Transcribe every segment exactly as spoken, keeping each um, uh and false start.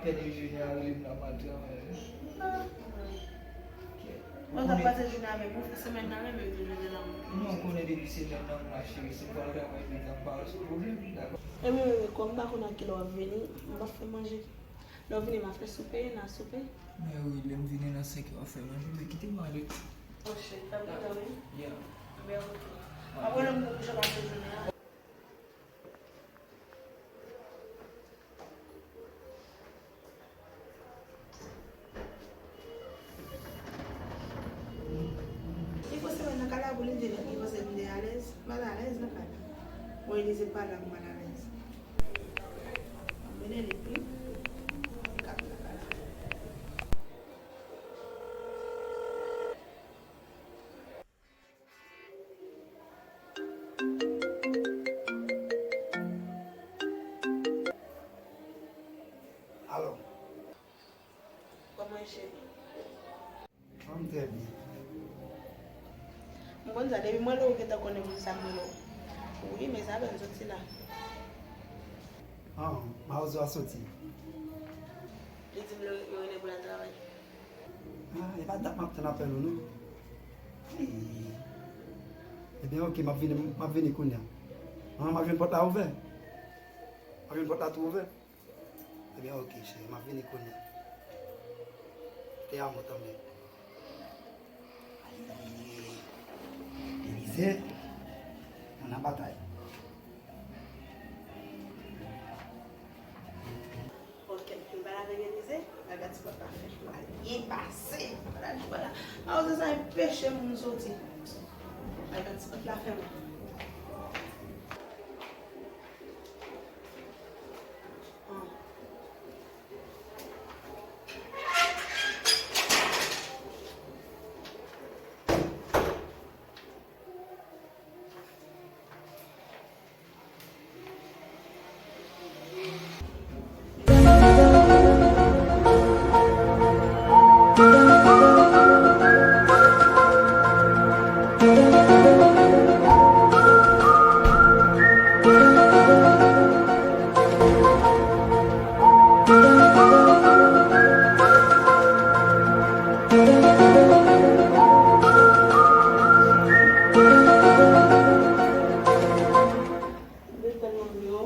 Fè de jounen a rele m nan m al travay wi. Mwen t ap pase jounen avèk ou, semèn nan menm yo te jounen nan. Non, ou konnen depi semèn nan m la cheri, si m pral travay pita m pa wè sou pwoblèm, dakò? Ebyen bebe, kòm m pa konn a kilè w ap vini, m p ap fè manje. Lè w vini m ap fè soupe, n a soupe. Men wi, lè m vini nan senk è w ap fè manje, men kite m ale. Oh cheri, fè m pita wi. Yeah. Ebyen oke. Apre lè m pou jan pase jounen an. Li fò semèn nan kay la pou li di li, li panse m te alèz, m pa t alèz nan kay la. Mwen li se pa la m pa t alèz. Mwen li pi. Li ka pi la kay la. Alo. Kòman w ye cheri? Mwen trè byen. M konn sa, depi mwen lè w gentan konnen moun sa m rele w. Wi, men sa bèl soti la. Ah, Mawozo a soti. Li di m yo rele pou l al travay. Ah, e pa dat m ap tann apèl ou non. Hey. Ebyen oke, m ap vini, m ap vini kounye a. Ah, m ap jwenn pòt la ouvè. M ap jwenn pòt la tou ouvè. Ebyen oke cheri, m ap vini kounye a. Te amo também. Ay, Elize, nou nan batay. Ok, m pale avèk Elize, al gad si pòt la fèt. Mwen byen pase. Al jwe la. Mawozo sa enpeche moun soti. Al gad si pòt la fèmen. Detann mwen bro.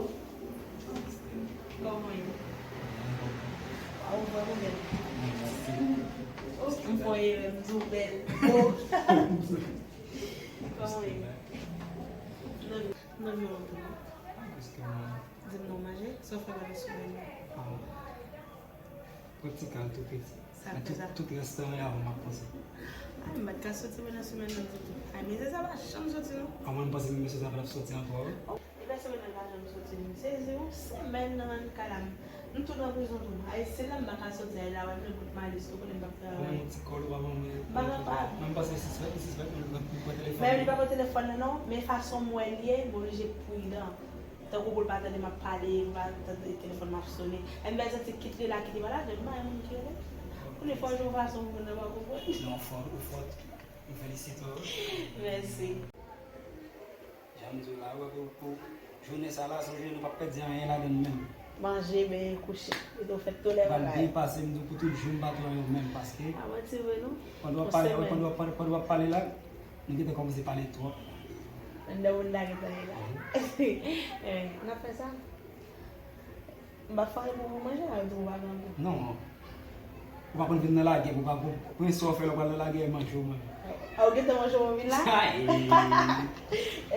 Kòman w ye? A, ou vrèman bèl. M fè erè, m di w bèl. Oh. Kòman w ye? Nan, nan men w tou. Di m non manje, sa w fè pandan semèn nan? Pran ti kal tou piti. Sa fè sa. Tout restoran yo avan m ap panse. Ay, m pa t ka soti pandan semèn nan ditou. Ay, mizè sa pa janm soti non. A mwen m panse menm mesye sa pa t ap soti ankò wi. Oh, depi semèn nan pa janm soti, m sezi wi. Semèn nan nan kay la, m tou nan prizon tou. Ay, se la m pa ka soti, ay la wè m nan bout malis, ou konnen m p ap travay. Ou menm ti kòl ou pa ban mwen. M pa kapab. Mwen m panse sispèk, li sispèk, men li pran, li pran telefòn. Men li pa pran telefòn nan non, men fason m wè l ye, m oblije pridan. Tankou pou l pa tande m ap pale, pou l pa tande telefòn m ap sonnen. Lè m fè santi kit li la, kit li pa la, men m pa yon moun ki rele. Kounye fò jwe yon fason pou moun nan pa konprann. Non, ou fò, ou fò. M felisite w. Mèsi. Jan m di w la, ou wè pou, pou jounen sa la, se yon jounen nou p ap pèdi anyen ladan l menm. Manje, benyen, kouche. Epi w fè tout lè bagay. Pral byen pase, m di w pou tout jou m pa tou anyen menm, paske. A, manti vre non. Pandan w ap pale, pandan w ap pale, pandan w ap pale la, nou gentan kòmanse pale twòp. Anndan moun la gentan ye la. Eh, n ap fè sa. M pa fè anyen pou ou manje, a, ou di ou pa gen anpil. Non. Ou pa konn vin nan lagè, ou pa, pou, pou sa w fè lè w pral nan lagè, manje w manje. A, ou gentan manje w vin la? Sa e.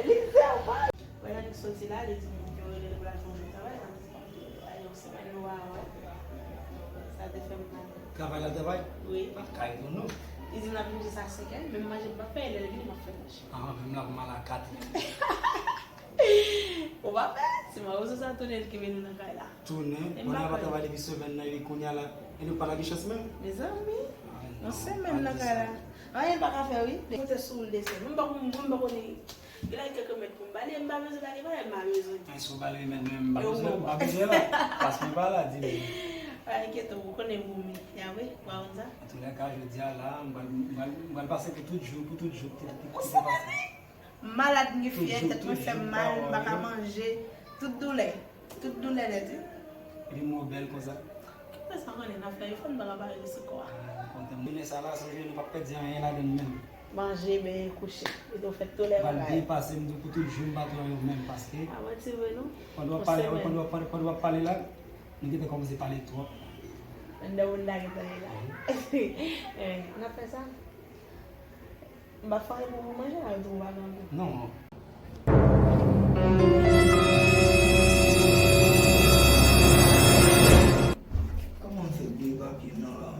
Elize, ou pa. Wè, Yannick soti la, li di m yo rele l pou l al fè yon travay, sa vle di, ay, yon semèn nou pa wè. Sa te fè m mal. Travay la travay? Wi. Pa kay nou non. Li di m l ap vin jis a senk è, men m manje m pa fè, lè l vini m ap fè manje. Ah, menm la pou m al a kat è. Ou pa pè, se Mawozo sa tounen ki mennen nan kay la. Tounen, pandan l ap travay depi semèn nan, epi kounye a la, e nou pa lage chans menm. Mezanmi, yon semèn nan kay la. Anyen pa ka fè wi. Li monte sou woul desann. Mwen pa konn, mwen pa konn, li lage kèk remèd pou m ba li, m pa bezwen ba li, pa m pa bezwen. Mwen si w ba l remèd menm, m pa bezwen, m pa bezwen la. Paske m pa la, di m. Pa enkyete w, ou konnen goumi. Ya wi, ou pa konn sa? Antoulèka, jodi a la, m pral, m pral, m pral pase pou tout jou, pou tout jou ki te pase. Malad, m gen fyèv, tèt mwen fè m mal, m pa ka manje. Tout doulè. Tout doulè nèt wi. Epi m wè w bèl konsa. Fè sa konnen n ap fè yo fò n pa ka pale de sou kò a. Konnen sa la, sonje nou p ap pèdi anyen ladan l menm. Manje, benyen, kouche. Epi w fè tout lè bagay. Pral byen pase, m di w pou tout jou m pa touye yo menm, paske. A, manti vre non. Pandan w ap pale, pandan w ap pale, pandan w ap pale la, nou gentan kòmanse pale twòp. Anndan moun la gentan ye la. Eh, n ap fè sa? M pa fè anyen pou manje la, yo di w pa gen anpil. Non. Kòman m fè bliye papye m nan la?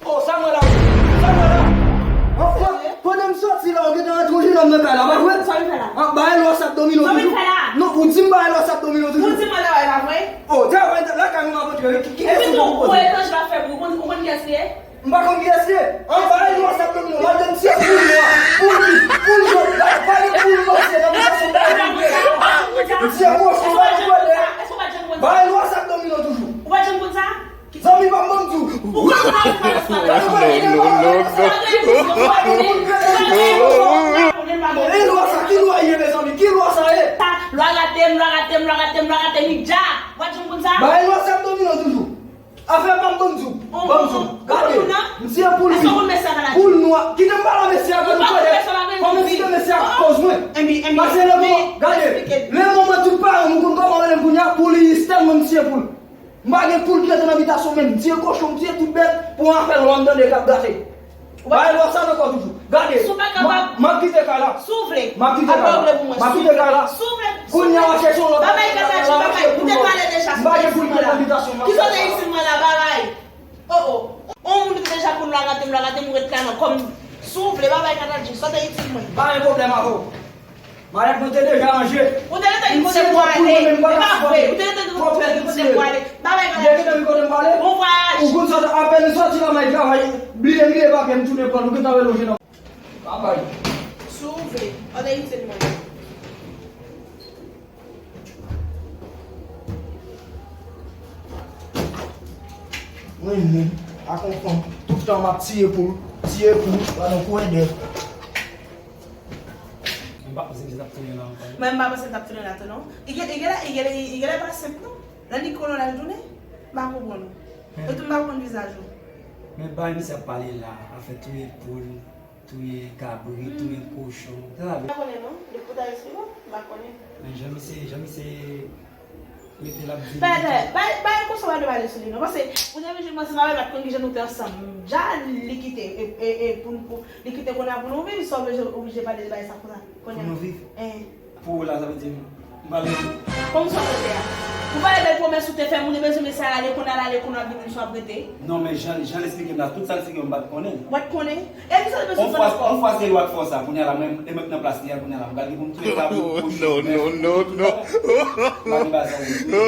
Oh, sa mwen la? Sa mwen la? Pandan m soti la, ou gentan rantre yon jenòm nan kay la, pa vre? Sa m fè la? Ah, bagay lwa sa ap domine w toujou. Sa m fè la? Non, ou di m bagay lwa sa ap domine w toujou. Ou di mwen la, e pa vre? Oh, te ap lakay mwen ap antre, ki, ki kesyon pou w poze? Epi tou, ou etranje ap fè bri, ou konn, ou konn kiyès li ye? M pa konn kiyès li ye. An, bagay lwa sa ap domine w, madanm se poul nwa, poul vit, poul jòn, pa gen poul manti nan bitasyon bagay moun. M se kochon, pa gen pwoblèm. Bagay lwa sa ap domine w toujou. Ou pa janm konn sa? Zanmi pa m, ban m di w. Ou pa janm konn sa? Non, non, non, non. E lwa sa, ki lwa ye, mezanmi? Ki lwa sa ye? Lwa rate m, lwa rate m, lwa rate m, lwa rate m, li dja. Ou pa janm konn sa? Bagay lwa sa ap domine w toujou. Afè pa m, ban m di w. Ban m di w. Gade. M se poul vit. Poul nwa. Kite m pale mesye a, gade. Kòman si te mesye a k koz mwen? Pase nan mwen. Gade. Lè moman tout paran m, ou konn kòman rele m kounye a? Poul, tèlman m se poul. M pa gen poul ki rete nan bitasyon menm. M tiye kochon, m tiye tout bèt pou yon afè lwa m tande k ap gate. Bagay lwa sa ankò toujou. Gade, m ap kite kay la. Si w vle. M ap kite kay la. M ap kite kay la. Si w vle. Kounye a w ap chèche yon lòt. Babay Kataji, babay, ou te pale deja sou te itil mwen la. M pa gen poul ki rete nan bitasyon. Kisa w te itil mwen la, babay? Oh, oh. On moun ki deja konn lwa rate m, lwa rate m, ou ret la nan kò m. Si w vle, babay Kataji, sa w te itil mwen? Pa gen pwoblèm avè w. Malèt mwen te deja ranje. Ou te gentan gen kote pou w ale. E pa vre. Ou te gentan gen kote pou w ale. Babay Kataji. Ou te gentan gen kote pou w ale. Bon vwayaj. Ou konn sa, apèn m soti nan may travay, bliye m bliye papye m tounen pran l, ou gentan reloje nan. Babay. Si w vle, ou te itil mwen. Mwen menm, ak yon fanm, tout tan m ap tiye poul, tiye poul, pa nan kwen dèyè. Mwen pa panse misye t ap tounen la ankò, non. Mwen, m pa panse l t ap tounen la tou, non. Li gen, li genlè, li genlè, li genlè pa senp, non. Lè li konnen l al tounen, m pa konprann ou. Men. Epi tou m pa konn vizaj ou. Men bay misye ap pale la, afè touye poul, touye kabrit, touye kochon. Sa sa vle? M pa konnen, non. Depi w ta esplike m, m pa konnen. Men jan misye, jan misye Mete l ap di. Bay, bay, bay, bay, konsa w pa dwe pale sou li, non. Paske, ou te vin jwenn mwen, se pa, pa t konn kijan nou te ansanm. Dja li kite, e, e, e, pou, pou, li kite kounye a pou nou viv, sa oblije, oblije pale de bagay sa konsa. Kounye a. Pou nou viv? Eh. Pou ou la, sa vle di, m pale. Kòm sa w te a. Ou pale bèl pwomès ou te fè, moun yo bezwen mesye a ale, kounye a l ale, kounye a vini, sa w ap rete. Non, men jan, jan l esplike m la, tout sa l esplike m, m pa t konnen. W pa t konnen? E kisa l bezwen fè ankò? On fwa se lwa k fè w sa, kounye a la, mwen, e mwen k nan plas li a, kounye a la, m pral gen pou m touye kabrit, kochon, bèf. Non, non, non, non. M pa gen bagay sa yo.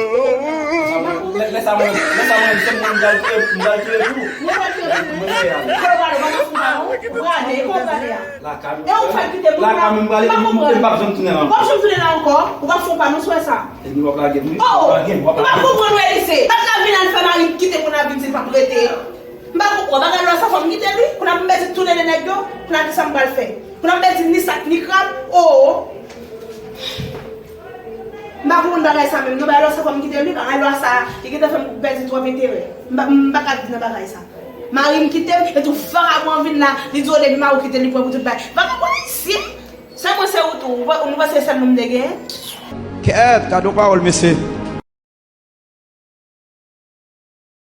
Lè, lè sa mwen, lè sa mwen, se mwen, m pral touye, m pral touye tou. Mwen pral touye tou. Mwen fè a. Ou pral, ou pral, ou pral, ou pral, ou pral. Lakay mwen. E ou fè l kite moun la. Lakay mwen, m prale, m, m, m p ap janm tounen la ankò. W ap janm tounen la ankò. Ou p ap fè yon pa, nou swè sa. Epi w ap lage m, wi. Oh! W ap lage m, w ap lage m. M pa konprann w, Elise. L ap ka vin al fè mari kite kounye a vin di l p ap rete. M pa konprann. Bagay lwa sa fò m kite li. Kounye a m bezwen tounen de nèg yo. Kounye a kisa m pral fè? Kounye a m bezwen ni sak ni krab. Oh! M pa konprann bagay sa menm. Non, bagay lwa sa fò m kite li. Bagay lwa sa, li gentan fè m pèdi twòp enterè. M pa, m pa ka viv nan bagay sa. Mari m kite m, epi tou vakabon an vin la, li di w depi mari w kite l, li pran pou tout bagay. Vakabon ayisyen! Sè mwen se ou tou, ou pa, nou panse sèl mwen m te genyen? Kèt, gade yon pawòl, mesye.